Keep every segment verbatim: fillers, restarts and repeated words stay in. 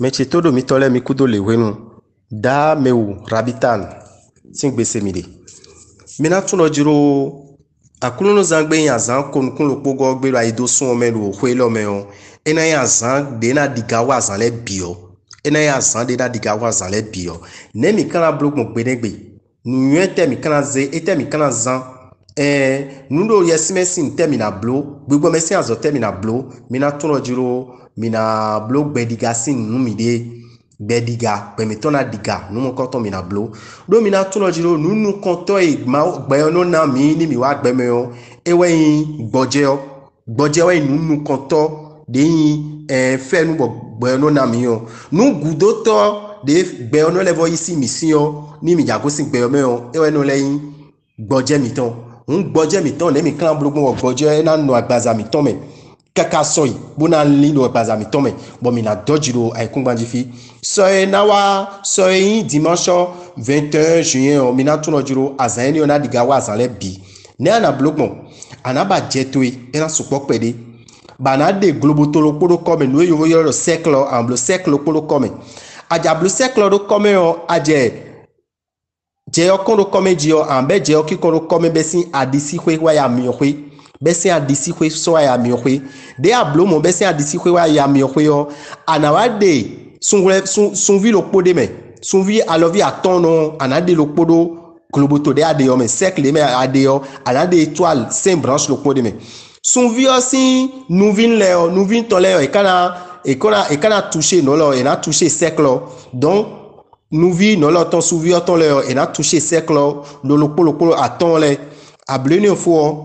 Mɛ ce tó ɖo mitɔ́ lɛ́ɛ mi kúdó lě hwenu, dá mɛ wu Rabitan sín gbe se mi ɖe. Mi ná tunɔ jló Aklúnɔzán gbe nyi azǎn ko nukún ɖokpó gɔ́ gbe ɖo ayi dó sún ɔ́ mɛ ɖo xwé élɔ́ mɛ ɔ́, é ná nyí azǎn ɖě ná ɖiga hú azǎn lɛ́ɛ bǐ ɔ́. É ná nyí azǎn ɖě ná ɖiga hú azǎn lɛ́ɛ bǐ ɔ́. Nɛ̌ mǐ ka ná bló gbɔn gbe nɛ́ gbe? Nǔnywɛ́ tɛ́ mǐ ka ná zé? Étɛ́ mǐ ka ná zán? Ɛɛn, nǔ ɖo yɛsínmɛ sín nǔ tɛ́ mǐ ná bló? Gbigbɔmɛ sín azɔ̌ tɛ́ mǐ ná bló? Mi ná tunɔ jló, mi ná bló gbɛɖiga sín nǔ miɖée. Gbɛɖiga, gbɛ mǐtɔn ná ɖiga, nǔ mɔ̌kɔtɔn mǐ ná bló. Ɖó mi ná tunɔ jló, nǔ nukɔntɔ́ e gbɛ ɔ́ nɔ ná mǐ ní mǐ wá gbɛ mɛ ɔ́, é wɛ nyí gbɔjɛ́ ɔ́. Gbɔjɛ́ wɛ nyí nǔ nukɔntɔ́ ɖě nyí fɛ́nú bɔ gbɛ ɔ́ nɔ ná mǐ ɔ́. Nǔ gǔdótɔ́ ɖě gbɛ ɔ́ nɔ lɛ́ vɔ yí sín mǐ sín ɔ́, ní mǐ jǎ gosín gbɛ ɔ́ mɛ ɔ́, é wɛ nɔ lɛ́ nyí gbɔjɛ́ mǐtɔn. Hǔn gbɔjɛ́ mǐtɔn nɛ̌ mǐ klán bló gbɔn bɔ gbɔjɛ́ ɔ́ é ná nɔ agbaza mǐtɔn mɛ káká sɔ yi, bó ná lín ɖo agbaza mǐtɔn mɛ, bɔ mǐ ná dɔ́ jǐ ɖo ayǐkúngban jí fí. Sɔ e ná wá, sɔ e nyí dimanche vingt et un juin ɔ́, mi ná tunɔ jló azǎn énɛ́ ɔ́ ná ɖiga wá azǎn lɛ́ɛ bǐ. Nɛ̌ a nǎ bló gbɔn? A nǎ ba jɛ towe, é ná sukpɔ́ kpɛɖé. Bɔ a nǎ ɖe globoto ɖokpó ɖó kɔ́ mɛ, nǔ e yovó ylɔ́ ɖɔ sɛ́klɔ, a nǎ bló sɛ́klɔ ɖokpó ɖó kɔ́ mɛ. A jɛ bló sɛ́klɔ ɖó kɔ́ mɛ ɔ́, a jɛ jɛ ɔ́ kɔn ɖó kɔ́ mɛ jí ɔ́, a nǎ bɛ́ jɛ ɔ́ kíkɔn ɖó kɔ́ mɛ bɛ́ sín aɖisíxwé wá yi amyɔxwé, bɛ́ sín aɖisíxwé sɔ́ wá yi amyɔxwé. Ɖěe a blǒ mɔ̌ bɛ́ sín aɖisíxwé wá yi amyɔxwé ɔ́, a nǎ wá ɖe sunhwlɛ́ sun- sunví ɖokpó ɖé mɛ, sunví alɔví atɔ́ɔ́n nɔ, a nǎ ɖe ɖokpó ɖó globoto ɖé a ɖe ɔ́ mɛ, sɛ́kli ɖé mɛ a ɖe ɔ́, a nǎ ɖe étoile sɛ́n branche ɖokpó ɖé mɛ. Sunví ɔ́ sín nuví lɛ́ɛ ɔ́, nuví tɔn lɛ́ɛ ɔ́, è ká ná è ká ná è ká ná touché nǔ lɔ, è nǎ touché sɛ́klɔ. Donc nuví nɔ̌lɔ tɔn sunví ɔ́ tɔn lɛ́ɛ ɔ́, è nǎ touché sɛ́klɔ ɖo ɖokpó ɖokpó atɔ́ɔ́n lɛ́ɛ. A blǒ énɛ́ fó ɔ́,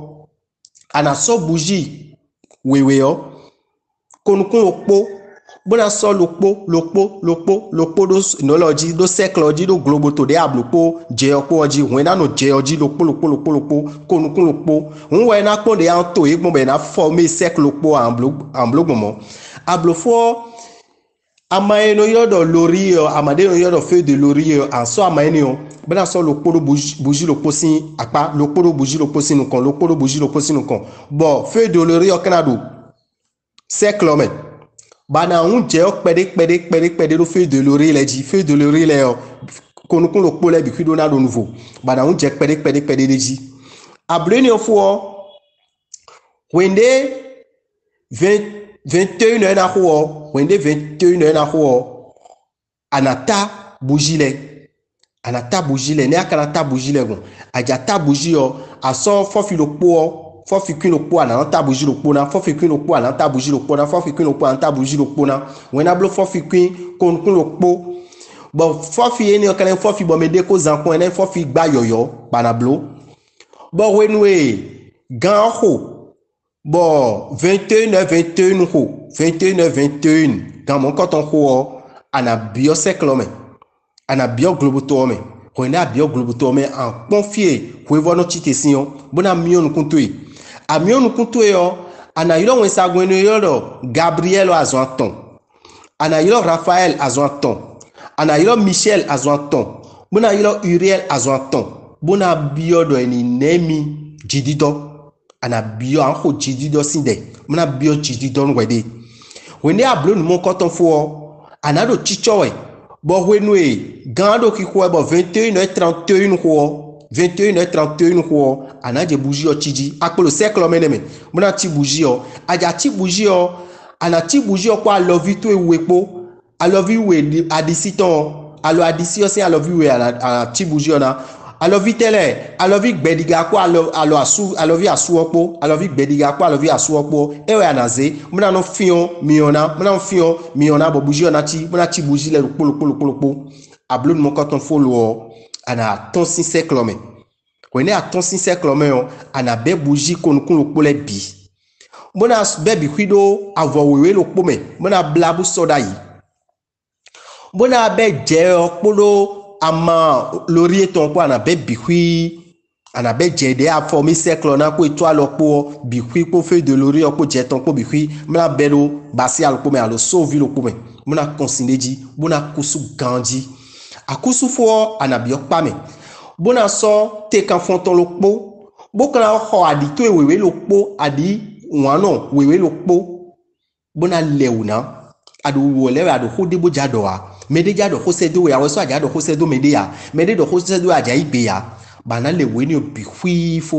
a nǎ sɔ́ bǔzí wěwé ɔ́, ko nukún ɖokpó, bó ná sɔ́ ɖokpó ɖokpó ɖokpó ɖokpó ɖó nɔ̌lɔ jí, ɖó sɛ́klɔ jí, ɖó globoto ɖě a blǒ kpó jɛ ɔ́ kpó ɔ́ jí, hwɛ̌n ná nɔ jɛ ɔ́ jí ɖokpó ɖokpó ɖokpó ɖokpó, ko nukún ɖokpó. Hǔn wɛ é ná kpɔ́n ɖě a to yě gbɔn bɔ è nǎ fɔ mɛ sɛ́klɔ kpó a blǒ gbɔn mɔ̌. A blǒ fó ɔ́, ama e nɔ ylɔ́ ɖɔ lori ɔ́, ama ɖé nɔ ylɔ́ ɖɔ feu de lori ɔ́, a sɔ́ ama énɛ́ ɔ́, bó ná sɔ́ ɖokpó ɖó bougie ɖokpó sín akpá, ɖokpó ɖó bougie ɖokpó sín nukɔn, ɖokpó ɖó bougie ɖokpó sín nukɔn, bɔ feu de lori ɔ́ ka ná ɖo sɛ́klɔ mɛ. Bɔ a nǎ hun jɛ ɔ́ kpɛɖé kpɛɖé kpɛɖé kpɛɖé ɖó feu de lori lɛ́ɛ jí. Feu de lori lɛ́ɛ ɔ́, ko nukún ɖokpó lɛ́ɛ bǐ xwí ɖó ná ɖo nuvo, bɔ a nǎ hun jɛ kpɛɖé kpɛɖé kpɛɖé ɖé jí. A blǒ énɛ́ ɔ́ fó ɔ́, hwɛ̌nɖé vingt et un heures ná xo ɔ́, hwɛ̌nɖé vingt et un heures ná xo ɔ́, a nǎ tá bougie lɛ́ɛ. A nǎ tá bougie lɛ́ɛ, nɛ́ a ka ná tá bougie lɛ́ɛ gbɔn? A jǎ tá bougie ɔ́, a sɔ́ fɔ́fi ɖokpó ɔ́, fɔ́fikwín ɖokpó a nǎ nɔ tá bougie ɖokpó ná, fɔ́fikwín ɖokpó a nǎ tá bougie ɖokpó ná, fɔ́fikwín ɖokpó a nǎ tá bougie ɖokpó ná. Hwɛ̌n ná bló fɔ́fikwín ko nukún ɖokpó, bɔ fɔ́fi énɛ́ ɔ́ ka ná nyí fɔ́fi bɔ mɛ ɖé kó zán kpɔ́n, é ná nyí fɔ́fi gbá yɔ̌yɔ́ bɔ a nǎ bló. Bɔ hwenu e gan ɔ́ xo, bɔ vingt et un heures vingt et un xo, vingt et un heures vingt et un, gan mɔ̌hunkɔtɔn xo ɔ́, a nǎ byɔ́ sɛ́klɔ mɛ, a nǎ byɔ́ globoto ɔ́ mɛ. Hwɛ̌n ɖé a byɔ́ globoto ɔ́ mɛ, a kpɔ́n fí e hwevɔ́ nɔ cí te sín ɔ́, bó ná myɔ nukún towe. A myɔ nukún towe ɔ́, a nǎ ylɔ́ wɛnsagun e nɔ ylɔ́ ɖɔ Gabriɛ́li ɔ́ azɔn atɔn. A nǎ ylɔ́ Rafaɛ́li azɔn atɔn. A nǎ ylɔ́ Michɛ́li azɔn atɔn, bó ná ylɔ́ Uriɛ́li azɔn atɔn, bó ná byɔ́ ɖɔ è nǐ ná ɛ mi jǐdídɔ́. A nǎ byɔ́, a nǎ xo jǐdídɔ́ sín ɖɛ, bó ná byɔ́ jǐdídɔ́ nú hwɛɖée. Hwenu e a blǒ nǔ mɔ̌hunkɔtɔn fó ɔ́, a nǎ ɖo cícɔ́ wɛ, bɔ hwenu e gan ɔ́ ɖo xixo wɛ bɔ vingt et un heures trente et un xo ɔ́, vingt et un heures trente et un xo ɔ́, a nǎ jɛ bougie ɔ́ cí jí. A kpo ɖo sɛ́klɔ mɛ nɛ́ mɛ, bó ná cí bougie ɔ́. A jǎ cí bougie ɔ́, a nǎ cí bougie ɔ́ kpó alɔví towe we kpó, alɔví we aɖisí tɔn ɔ́, alɔ aɖisí ɔ́ sín alɔví we a nǎ cí bougie ɔ́ ná. Alɔví tɛ́ lɛ́ɛ? Alɔví gbɛɖiga kpó alɔ alɔ asú alɔví asú ɔ́ kpó, alɔví gbɛɖiga kpó alɔví asú ɔ́ kpó, é wɛ a nǎ zé, bó ná nɔ fyɔ́n myɔ ná, bó ná nɔ fyɔ́n myɔ ná bɔ bougie ɔ́ ná cí, bó ná cí bougie lɛ́ɛ ɖokpó ɖokpó ɖokpó ɖokpó. A blǒ nǔ mɔ̌hunkɔtɔn fó lo ɔ́, a nǎ tɔ́n sín sɛ́klɔ mɛ. Hwɛ̌n e a tɔ́n sín sɛ́klɔ mɛ ɔ́, a nǎ bɛ́ bougie ko nukún ɖokpó lɛ́ɛ bǐ, bó ná bɛ́ bǐ xwí ɖó avɔ wěwé ɖokpó mɛ, bó ná blá bó sɔ́ ɖ'ayǐ. Bó ná bɛ́ jɛ ɔ́ kpódó ama lórí étɔn kpó, a nǎ bɛ́ bǐ xwí. A nǎ bɛ́ jɛ ɖě afɔ mì sɛ́klɔ ná kpó étó alɔ kpó ɔ́ bǐ xwí kpó fé de lórí ɔ́ kpó jɛ tɔn kpó bǐ xwí, bó ná bɛ́ ɖó basí alɔkpó mɛ alo sóvi ɖokpó mɛ, bó ná kɔn sin ɖé jí, bó ná kúsú ganjí. Akúsúfó ɔ́, a nǎ byɔ́ kpá mɛ, bó ná sɔ́ tekanfɔntɔn ɖokpó, bó ka ná xɔ aɖǐ towe wěwé ɖokpó, aɖǐ wǎnnɔ wěwé ɖokpó, bó ná lɛ wǔ ná. A ɖo wǔwɔ lɛ́ɛ wɛ, a ɖo xó ɖé bó jɛ aɖɔ ǎ. Mɛɖé jɛ aɖɔ xó sɛ́ dó we ǎ, wɛ sɔ́ a jɛ aɖɔ xó sɛ́ dó mɛɖé ǎ. Mɛɖé ɖɔ xó sɛ́ dó we a jɛ ayǐ gbe ǎ. Bɔ a nǎ lɛ wěnú ɔ́ bǐ xwíí fó.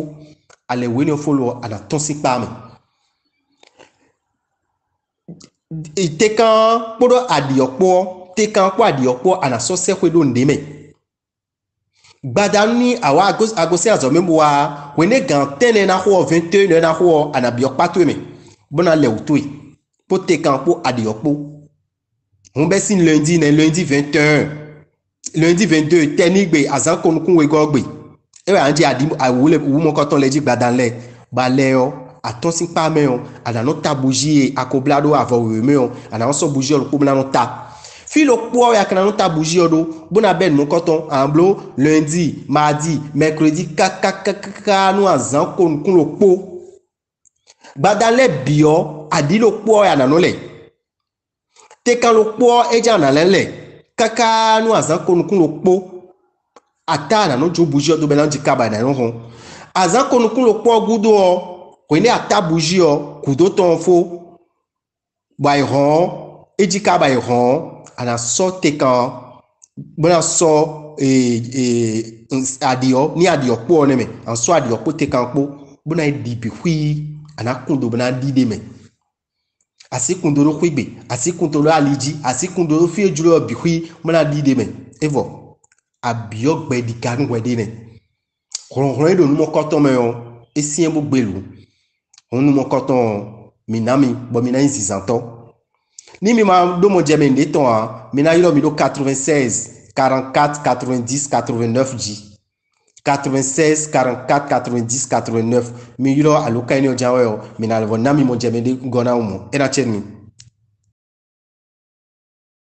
A lɛ wěnú ɔ́ fó lo ɔ́, a nǎ tɔ́n sín kpá mɛ. Tekan kpódó aɖǐ ɔ́ kpó ɔ́, tekan kpó aɖǐ ɔ́ kpó ɔ́, a nǎ sɔ́ sɛ́ xwé ɖó nǔɖé mɛ. Gbadanu ní a wǎ agosín azɔ̌ mɛ bó wá hwěnɛ́ gǎn tɛ́nnɛ ná xo ɔ́, vingt et un ná xo ɔ́, a nǎ byɔ́ kpá towe mɛ, bó ná lɛ wǔ towe, kpó tekan kpó aɖǐ ɔ́ kpó. Hun bɛ́ sín lundi nɛ́, lundi vingt et un, lundi vingt-deux, tɛnígbe, azǎn ko nukún wegɔ́ gbe. É wɛ a nǎ jɛ aɖǐ awǔ lɛ wǔ mɔkɔtɔn lɛ́ɛ jí gbadanu lɛ́ɛ, bɔ a lɛ ɔ́, a tɔ́n sín kpá mɛ ɔ́, a nǎ nɔ ta bougie e a ko blá ɖó avɔ wěwé mɛ ɔ́, a nǎ nɔ sɔ́ bougie ɔ́ ɖokpó bó ná nɔ ta. Fí ɖokpó ɔ́ wɛ a ka ná nɔ ta bougie ɔ́ ɖó, bó ná bɛ́ nǔ nukɔntɔn, a nǎ bló lundi, mardi, mercredi, káká káká nú azǎn ko nukún ɖokpó. Gbadanu lɛ́ɛ bǐ ɔ́, aɖǐ ɖokpó ɔ́ wɛ a nǎ nɔ lɛ. Tekan ɖokpó ɔ́, é jɛ́n a nǎ lɛ́ lɛ káká nú azǎn ko nukún ɖokpó. A tá a nǎ nɔ jó bougie ɔ́ dó bɔ é ná jí kába è nǎ nɔ hɔn. Azǎn ko nukún ɖokpó ɔ́ gúdo ɔ́, hwěnɛ́ a tá bougie ɔ́, gǔdo tɔn ɔ́ fó, bɔ a yi hɔn ɔ́, é jí kába yi hɔn ɔ́, a nǎ sɔ́ tekan ɔ́, bó ná sɔ́ aɖǐ ɔ́, ní aɖǐ ɔ́ kpó ɔ́ nɛ́ mɛ, a nǎ sɔ́ aɖǐ ɔ́ kpó tekan ɔ́ kpó, bó ná yi ɖi bǐ xwíí, a nǎ kun do bó ná ɖi ɖ'é mɛ. A sǐ kun do ɖó xwígbe, a sǐ kun do ɖó ali jí, a sǐ kun do ɖó fí e jló ɔ́ bǐ xwí, bó ná ɖi ɖ'é mɛ. É vɔ, a byɔ́ gbɛ ɖi ga nú hwɛɖénɛ. Hlɔ̌nhlɔ́n e ɖo nú mɔkɔ́tɔn mɛ ɔ́, é syɛ́n bó gbelǔ. Hɔn nú mɔkɔ́tɔn ɔ́, mǐ ná mi, bɔ mi ná nyí zǐnzántɔ́. Ní mi ma ɖó mɔjɛmɛ nǔɖé tɔn ǎ, mi ná ylɔ́ mi ɖó quatre-vingt-seize, quarante-quatre, quatre-vingt-dix, quatre-vingt-neuf jí. Quatre-vingt-seize, quarante-quatre, quatre-vingt-dix, quatre-vingt-neuf. Mi ylɔ́ alǒkan énɛ́ ɔ́ ján wɛ ɔ́, mi ná lɛ́ vɔ ná mi mɔjɛmɛ ɖé gɔ́ ná wú mɔ̌. É ná cɛ nú mi.